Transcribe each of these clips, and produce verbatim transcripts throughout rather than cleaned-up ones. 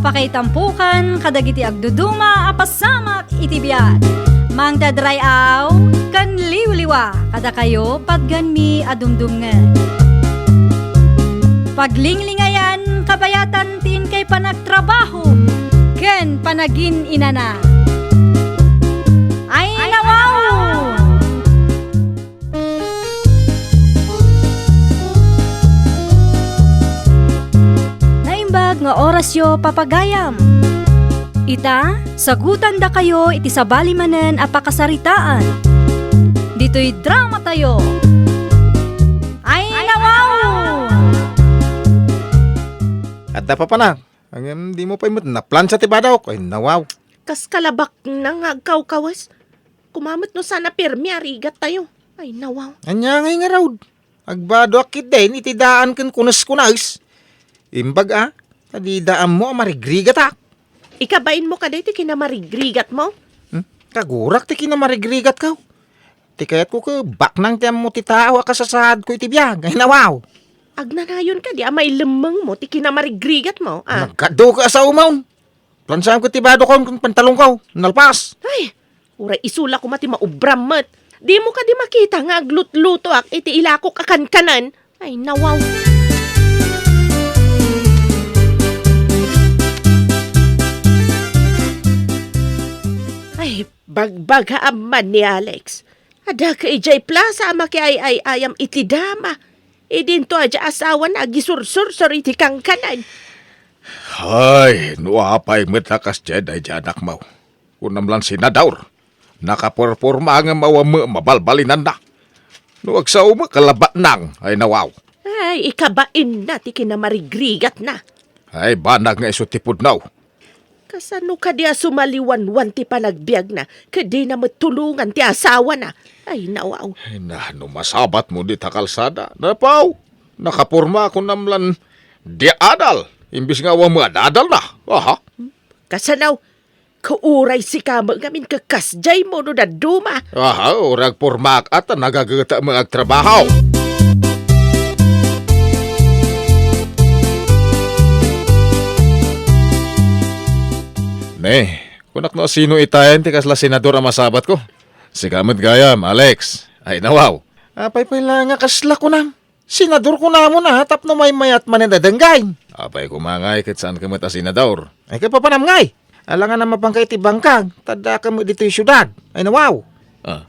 Pakaitampokan kadagiti agduduma a pasamak iti biag. Mangted ray-aw ken liwliwa kadakayo patganmi a dumdumngeg. Paglinglingayan kabayatan ti inkay panagtrabaho ken panagin-inana. Ay, nawaw! Naimbag nga orasyo, papagayam. Ita, sagutandakayo iti sabali manen a pakasaritaan. Ditoy dramatayo. Ay, nawaw! Adda, papanak. Ngem dimo pay met naplansa ti badok. Ay, nawaw. Kas kalabaknang nga agkawkawes. Koma met no saan a pirmi a rigattayo. Ay, nawaw. Ania ngay ngarud? Agbadoak ketdin iti daan ken kuneskunes. Imbag a, ta dida ammo a marigrigatak. Ikabainmo kadi ti kinamarigrigatmo? Hmm? Kagurak ti kinamarigrigatko. Ti kayatko ket baknang ti ammo ti tao a kasasaadko iti biag. Ay, nawaw. Agnanayon kadi a mailemmengmo ti kinamarigrigatmo, a? Nagkaddo ka a sao, Maun. Plansam ket ti badokon ken pantalongko. Nalpas. Ay, uray isu la koma ti maubram met. Dimo kadi makita nga aglutlutoak iti ilakok a kankanen? Ay, nawaw. Ay, bagbagaam man ni Alex. Adda ka idiay plasa a makiay-ay-ayam iti dama. Idinto a diay asawana agisursursor iti kankanen. Ay, no apay met a kasdiay daydi anakmo. Kunam lan senador, nakapurporma ngem awan met mabalbalinanna. No agsao met, kalabatnang, ay nawaw. Ay, ikabainna ti kinamarigrigatna. Ay, banag nga isu ti pudno. Kasano kadi a sumaliwanwan ti panagbiagna, ket dina met tulongan ti asawana? Ay, nawaw. Ay, na, no masabatmo dita kalsada, napaw, nakapurma kunam lan diay adal, imbes nga awan met adalna. Aha. Kasano? Kauray sika met ngamin ket kasdiaymo no dadduma. Aha, uray agpurmaak a ta nagagetak met nga agtrabaho. Ne, kunak no sino itayen ti kasla senador a masabatko. Sika met gayam, Alex. Ay, nawaw. Apay pay la nga kasla kunam? Senador kunamon a tapno maymayat manen a denggay. Apay koma ngay ket saanka met a senador? Ay, ket papanam ngay? Alangan a mapanka iti bangkag, ta addaka met ditoy siudad. Ay, nawaw. Ah,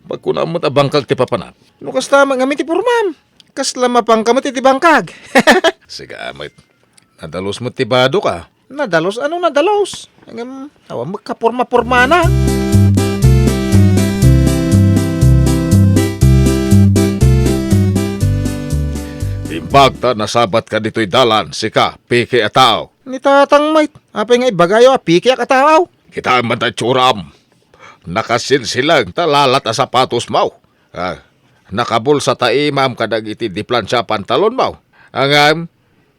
pagkunam met a bangkag ti papanam. No kasta met ngamin ti purmam, kasla mapanka met iti bangkag. Sika met. Nadalus met ti badok, a. Nadalus? Ano nadalus? Ngem, awan met kaporma-pormana. Imbag ta nasabatka ditoy dalan, sika, peke a tao. Ni tatang met, apay nga ibagayo a pekeak a tao? Kitaem man ta itsuram. Nakasilsilang ta lalat a sapatosmo. Ah, nakabulsa ta imam kadagiti diplansa a pantalonmo. Ngem,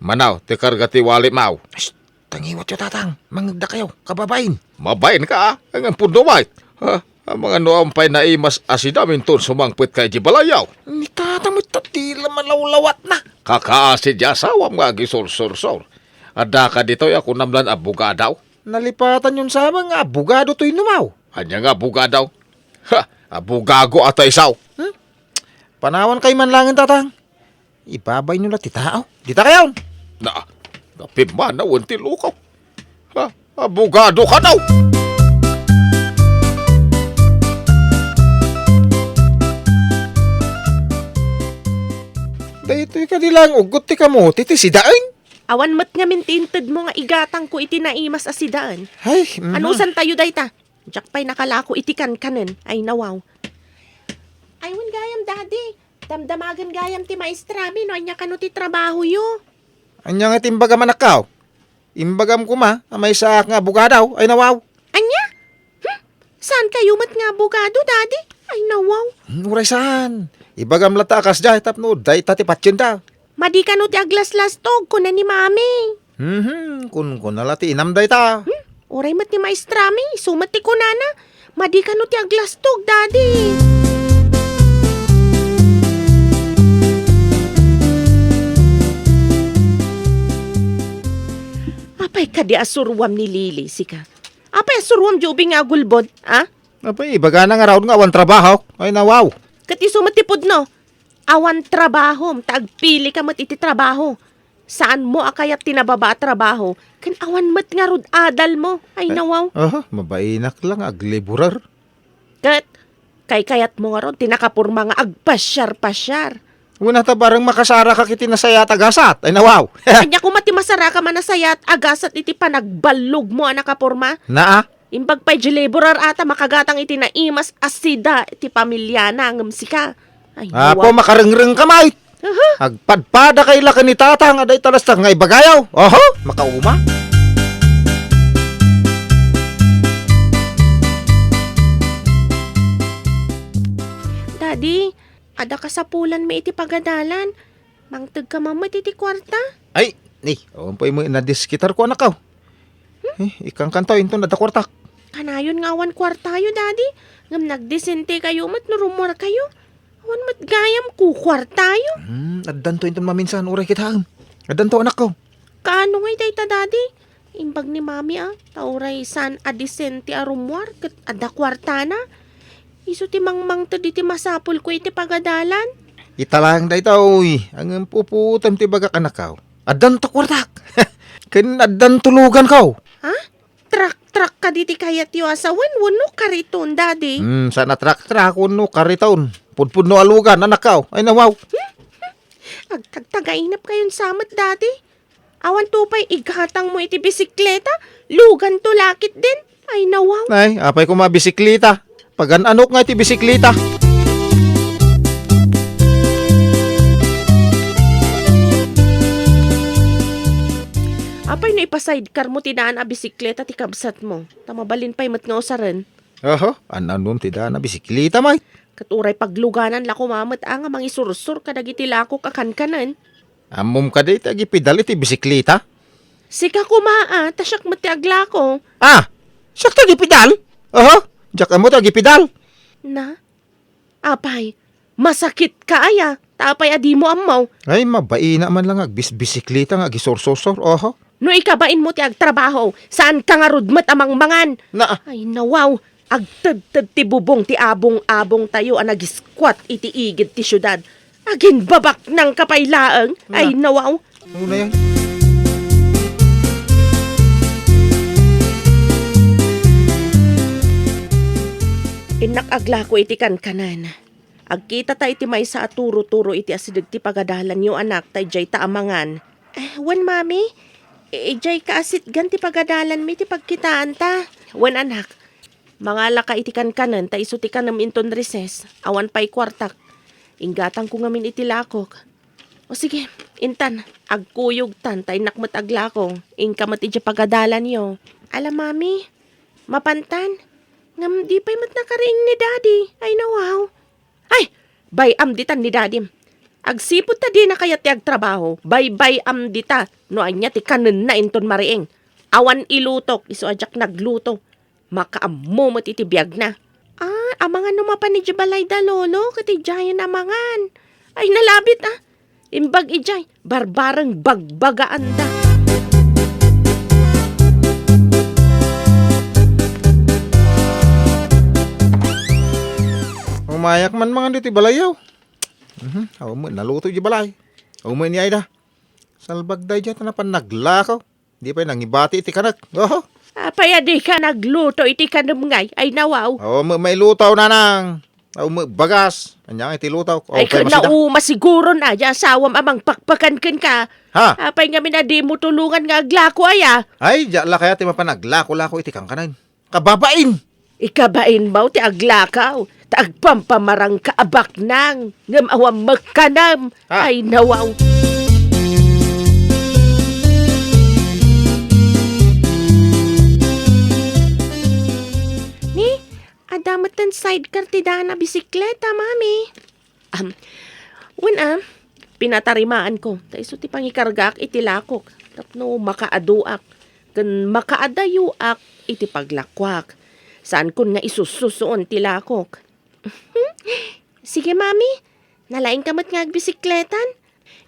manaw ti karga ti walletmo. Shh! Tangiwatyo, tatang. Mangngegdakayo, kababain. Mabainka, a? Ngem pudno met. Ha? Amangan no awan pay naimas a sidam inton sumangpetka idiay balayyo. Ni tatang met ta ti la malawlawatna. Kakaasi diay asawam nga agisursursor. Addaka ditoy a kunam lan abogado. Nalipatanyon sa met nga abogado toy inumaw. Ania nga abogado? Ha, abogado a ta isu. Hmm? Panawankayo man laengen, tatang. Ibabayno la ti tao. Ditakayon! Na, napimmanawen ti lukaw. Ha, abogado kano? Daytoy kadi laeng uggot ti kamote ti sidaen? Awan met ngamin ti intedmo nga igatangko iti naimas a sidaen. Ay, mm. Anusantayo dayta? Diak pay nakalako iti kankanen. Ay, nawaw. Ay, wen gayam, Daddy. Damdamagen gayam ti maestrami no ania kano ti trabahoyo. Ania nga ti imbagam, anakko? Imbagam koma a maysaak nga abogado. Ay, nawaw. Ania? Hmm? Saankayo met nga abogado, Daddy? Ay, nawaw. Hmm, uray saan. Ibagam latta a kasdiay tapno dayta ti patienda. Madi kano ti aglaslastog, kuna ni Mami. Mhm, kunkuna la ti inam dayta. Hmm? Uray met ni maestrami, isu met ti kunana. Madi kano ti aglastog, Daddy. Apay Ay, kadi a suruam ni Lily, sika. Apay a suruam di ubing nga agulbod, a? Apay, ibagana nga raon nga awan trabaho. Ay, nawaw. Ket isu met ti pudno. Awan trabahom, ta agpili ka met iti trabaho. Saanmo a kayat ti nababa a trabaho, ken awan met ngarud adalmo. Ay, nawaw. Aha, mabainak lang nga agliburar. Ket, kaykayatmo ngarud ti nakaporma nga agpasiar-pasiar. Wen, ta bareng makasaraka iti nasayaat a gasat. Ay, nawaw. Ania koma ti masarakam a nasayaat a gasat iti panagballogmo a nakaporma? Naa. Imbag pay di laborer a ta makagatang iti naimas a sida ti pamiliana ngem sika. Ay, Apo, nawaw. Makarengreng ka, may. Aha. Agpadpada kay la ken ni Tata nga dayta lastas nga ibagayo. Oho, makauma. Daddy, adda kasapulanmi iti pagadalan. Mangtegka man met iti kuarta? Ay, ni, awan pay met nadisketarko, anakko. Eh, ikankanto, inton adda kuartak. Kanayon nga awan kuartayo, Daddy. Ngem nagdisentekayo met no rummuarkayo. Awan met gayam kukuartayo. Hmm, addanto inton maminsan, uray kitaem. Addanto, anakko. Kaano ngay dayta, Daddy? Imbag ni Mami, a, ta uray saan a disente a rummuar ket adda kuartana. Isu ti mangmangted iti masapulko iti pagadalan. Ita laeng dayta, uy. Ngem pupuotem ti bagak, anakko. Addanto kuartak. Ken addanto luganko. Ha? Trak-trak kadi ti kayatyo a sawen wenno kariton, Daddy? Hmm, saan a trak-trak wenno kariton. Pudpudno a lugan, anakko. Ay, nawaw. Agtagtagainep kayon sa met, Daddy. Awanto pay igatangmo iti bisikleta, luganto la ketdin. Ay, nawaw. Ay, apay koma bisikleta? Pagan-anok nga iti bisikleta. Apay no ipasidecar mo ti daan a bisikleta ti kabsatmo, ta mabalin pay met nga usaren? Aha, an-anom ti daan a bisikleta, may. Ket uray pagluganan la koma met a nga mangisursor kadagiti lakok a kankanen. Ammom kadi ti agipedal iti bisikleta? Sika koma, a, ta siak met ti aglako. Ah, siak ti agipedal? Aha, diak ammo ti agipedal. Na? Apay, masakitka aya, ta apay a dimo ammo? Ay, mabaina man lang agbisbisikleta nga agisursursor, oho. No ikabainmo ti agtrabaho, saanka ngarud met a mangmangan. Na- Ay, nawaw, agtedted ti bubong ti abong-abongtayo a nagiskuat iti igid ti siudad. Aginbabaknangka pay laeng. Ay, na- nawaw. Ano na yan? Innak aglako iti kankanan. Agkitata iti maysa a turo-turo iti asideg ti pagadalanyo, anak, ta idiayta a mangan. Eh, wen, Mami. I-, idiayka a sitgan ti pagadalanmi ti pagkitaanta. Wen, anak. Mangalaka iti kankanen ta isu ti kanem inton recess. Awan pay kuartak. Inggatangko ngamin iti lakok. O sige, intan, agkuyogtan ta innak met aglako. Inka met idiay pagadalanyo. Ala, Mami, mapantan? Ngem di pay met nakariing ni Daddy. Ay, nawaw. Ay, bay-am ditan ni Dadim. Agsipud ta dina kayat ti agtrabaho, baybay-am dita no ania ti kanenna inton mariing. Awan ilutok, isu a diak nagluto. Makaammo met iti biagna. Ah, amangan no mapan idiay balayda, Lolo, ket idiayen amangan. Ay, nalabit, ah. Imbag idiay, barbareng bagbagaanda. Umayak man mangan ditoy balayyo. Mhm, awan met naluto idiay balay. Awan met ni Aida. Salbag daydiay ta napan naglako. Di pay nangibati iti kanek. Oho. Apay a dika nagluto iti kanem ngay? Ay, nawaw. Awan met mailuto, nanang. Awan met bagas. Ania nga iti luto? Ay, ken nauma siguro na, di asawam a mangpakpakan kenka. Ha? Apay ngamin a dimo tulongan nga aglako, aya? Ay, diak la kayat ti mapan aglako-lako iti kankanen. Kababain! Ikabain mo ti aglakaw, ta agpampamarangka a baknang, ngem awan met kanem. Ah. Ay, nawaw. Ni, adda met ten sidecar ti daan a bisikleta, Mami. Am, wen, a, pinatarimaanko, ta isu ti pangikargaak iti lakok, tapno makaaduak ken makaadayoak iti paglakuak. Saankon nga isussusuon ti lakok. Sige, Mami, nalaingka met nga agbisikletan.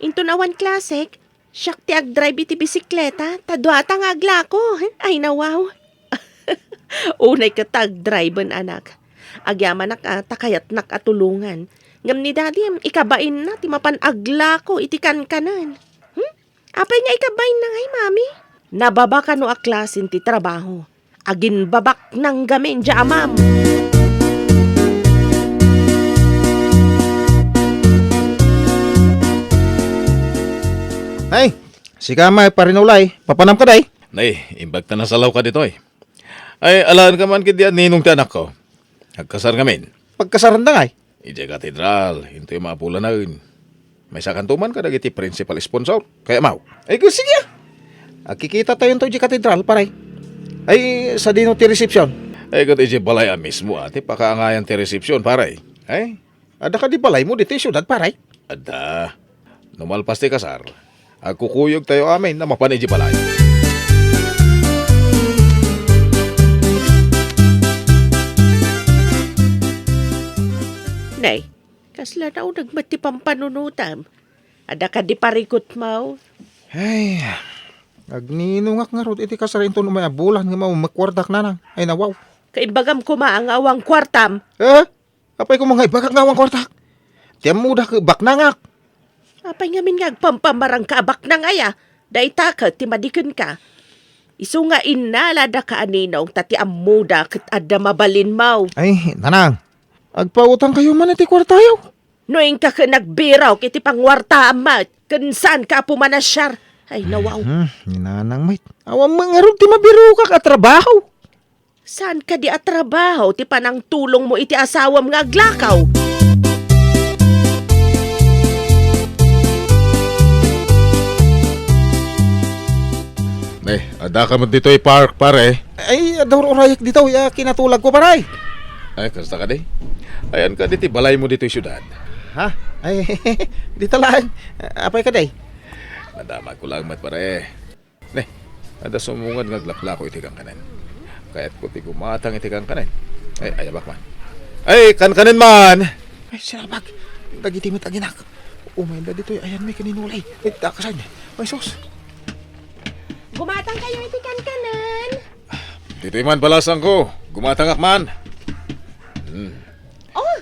Inton awan klasek, Siak ti agdrive iti bisikleta, ta duata nga aglako. Ay, nawaw. Unay ket ta agdriven, anak. Agyamanak a ta kayatnak a tulongan. Ngem ni Daddy, ikabainna ti mapan aglako iti kankanen. Hmm? Apay nga ikabainna ngay, Mami? Nababa kano a klasen ti trabaho. Aginbabaknang gamin dia amam. Ay, sika may parinulay, papanam ka, day? Nay, imbag ta nasalawka ditoy. Ay, alaen ka man ket di a ninong ti anakko. Agkasar ngamin. Pagkasaranda ngay? Idiay katedral, intoy maapulanaen. Maysakanto man kadagiti principal sponsor. Kayatmo? Ay, ket sige, a. Agkikitatayo idiay katedral, pare. Ay, sadino ti resepsyon? Ay, ket idiay balay a mismo, a, ti pakaangayan ti resepsyon, pare. Ay, adda kadi balaymo ditoy siudad, pare? Adda. No malpas ti kasar, agkukuyogtayo amin a mapan idiay balay. Nay, kasla nauneg met ti pampanunotam. Adda kadi parikutmo? Ay, agninongak ngarud iti kasar inton umay a bulan nga maumekkuardak, nanang. Ay, nawaw. Kaimbagam koma nga awan kuartam. Eh? Apay koma nga ibagak nga awan kuartak? Ti ammoda ket baknangak. Apay ngamin nga agpampamarangka a baknang aya? Dayta ket ti madikenka. Isu nga innalada ka a ninong ta ti ammoda ket adda mabalinmo. Ay, nanang, agpautangkayo man iti kuartayo. No inka ket nagbirok iti panguartaam met, ken saanka a pumanasiar. Ay, nawaw. Hmm, ni nanang met. Awan met ngarud ti mabirokak a trabaho. Saan kadi a trabaho ti panangtulongmo iti asawam nga aglakaw? Eh, adda ka met ditoy park, pare? Ay, adda ur-urayek ditoy a kinatulagko, pare. Ay, kasta kadi? Ayan kadi ti balaymo ditoy siudad? Ha? Ay, dita laeng. Apay kadi? Nadamagko laeng met, pare. Ne, adda sumungad nga aglaklako iti kankanen. Kayatko ti gumatang iti kankanen. Ay, ayabak man. Ay, kankanen man! Ay, sinabak. Dagiti met aginak. Umayda ditoy ayanmi ken ni Nulay. Ay, takasan. Ay, sus. Gumatangkayo iti kankanen. Ditoy man balasangko. Gumatangak man. Hmm. Oh,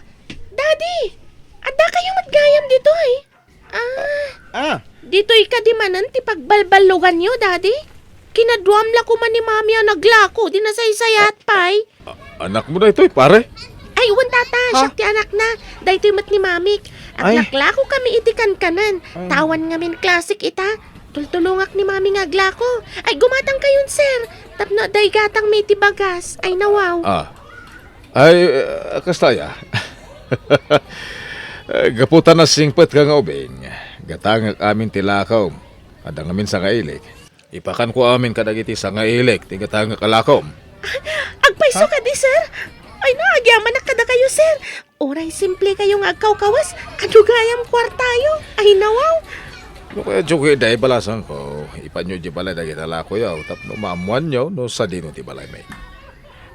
Daddy! Addakayo met gayam ditoy. Ah, Ah. Ditoy kadi manen ti pagbalballuganyo, Daddy? Kinaduam la koma ni Mami a naglako, di nasaysayaat pay. A-, anakmo daytoy, pare? Ay, wen, Tata, Ha? siak ti anakna. Daytoy met ni Mamik. Ay. Aglaklako kami iti kankanen. Ay. Tawan ngamin klasik ita. Tultulongak ni Mami nga aglako. Ay, gumatang kayon, sir. Tapno adda igatangmi iti bagas. Ay, nawaw. Ah. Ay, eh, kasta aya. Eh, gapu ta nasingpetka nga ubing, gatangek amin ti lakom. Adda ngamin sangailik. Ipakanko amin kadagiti sangailik ti gatangek a lakom. Agpayso Ha? kadi, sir? Ay, naagyamanak kadakayo, sir. Uray simple kayo nga agkawkawas, adu gayam kuartayo. Ay, nawaw. No kaya, Jogi, day, balasangko, ipanyo di balay dagiti lakoyo, tapno maammoanyo no sadino ti balaymi.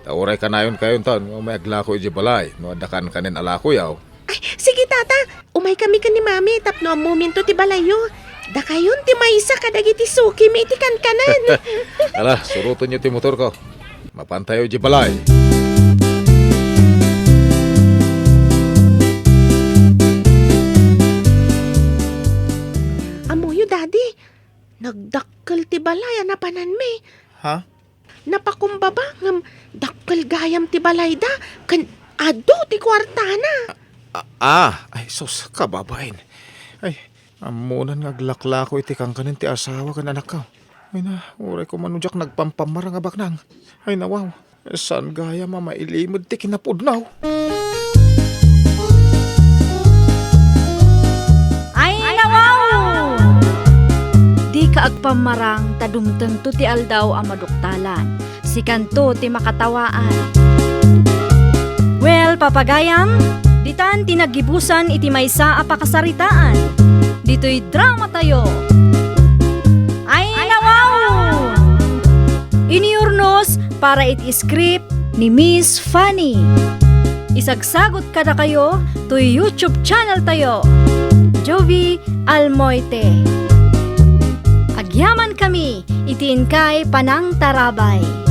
Ta uray kanayon kayonton nga umay aglako idiay balay no adda kankanen a lakoyaw. Ay, sige, Tata. Umay kami ken ni Mami tapno ammominto ti balayyo. Dakayon ti maysa kadagiti sukimi iti kankanen. Ala, surotenyo ti motorko. Mapantayo idiay balay. Ammoyo, Daddy. Nagdakkel ti balay a napananmi. Ha? Napakumbaba ngem dakkel gayam ti balayda ken adu ti kuartana. A-, ah, ay sus, kababain. Ay, ammonan nga aglaklako iti kankanen ti asawa ken anakko. Ay na, uray koma no diak nagpampamarang a baknang. Ay nawaw, saan gayam a mailimed ti kinapudno. Ay, nawaw! Dika agpammarang ta dumtengto ti aldaw a maduktalan. Sikanto ti makatawaan. Well, papagayam, ditan ti naggibusan iti maysa a pakasaritaan. Ditoy drama tayo. Ay, nawaw! Iniurnos para iti script ni Miss Fanny. Isagsagot kadakayo toy YouTube channel tayo, Jovie Almoite. Yaman kami iti inkay panangtarabay.